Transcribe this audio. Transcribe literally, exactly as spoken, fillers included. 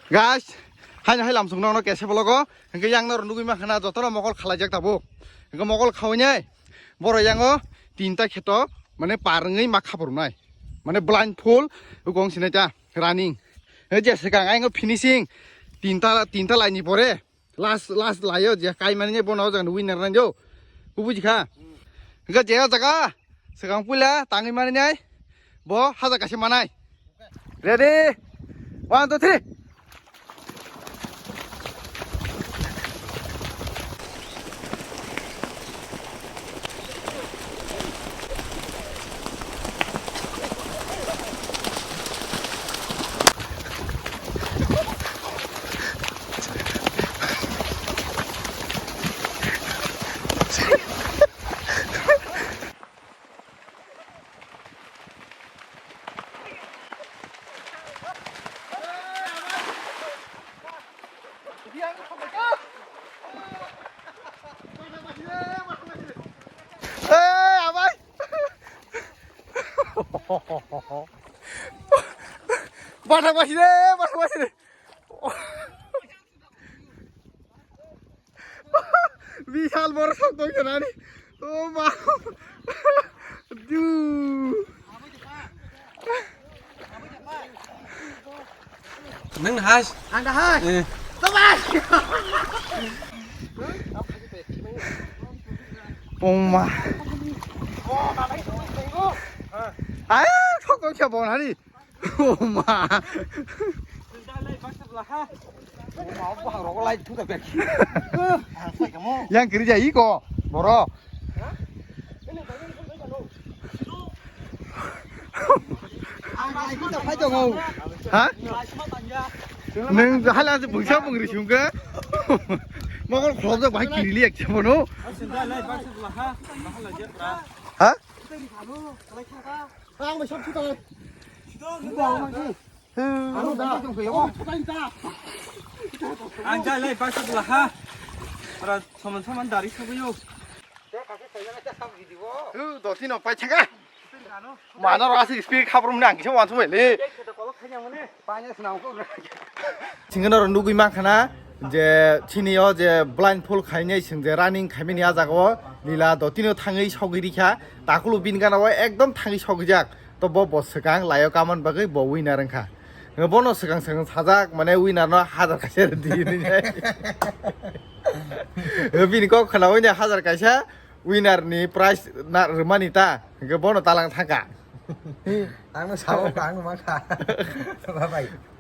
Guys, haino hai lamsong nokno kesa vlog o, hingke yang norok nugui mankha na jotono mokol khalaijak tabuk. Hingke mokol khaui nai, borok yango tinta kheto, mane par wngwi ma khaprwnai. Mane blind fold, ugong sinai ta, running. He je swkang ayang finishing, tinta, tinta laini pore. Last, last layo je kai mani bono jang winner nang jo. Ku buji kha. Ga je jaga. Segang pula tangi mani nai. Bo haja kasi manai. Ready? One, two, three. Bathang basi de, bathang basi de. Bishal boro sok tong khe nani. O ma. Du. Nang has. Ang da hai. Eh. Tobai. O ma. Ay, sok tong khe bo nani. O ma. Yang kiri jai ko, boro. Ha? Neng hala se bungsa bungri sungke. Mokol kholop jak bahai kiri liak se bono. Ha? Ang bai sab suka. Ang da. Ang da lai bak sab la ha. Ora saman saman dari sabayo. Doti no pai changa. Mano rasi speed khaprum nang kisa wan sumai le. Singano ro nugui mankha na je chini o je blind fold khainai sing je running khaimani a jaga o lila dotino thangwi sogwi rikha takulu bini gana o ekdom thangwi sogwi jak to bo bo swkang laio kaman bagwi bo winner wngkha bono swkang swkang sajak mane winner no hajar kaisa rwdi hinwi bini kok khwnawi hajar kaisa winner ni prize na rwmani ta hwnkhe bono talang thangkha. Ang no sao ang no mankha. Bye bye.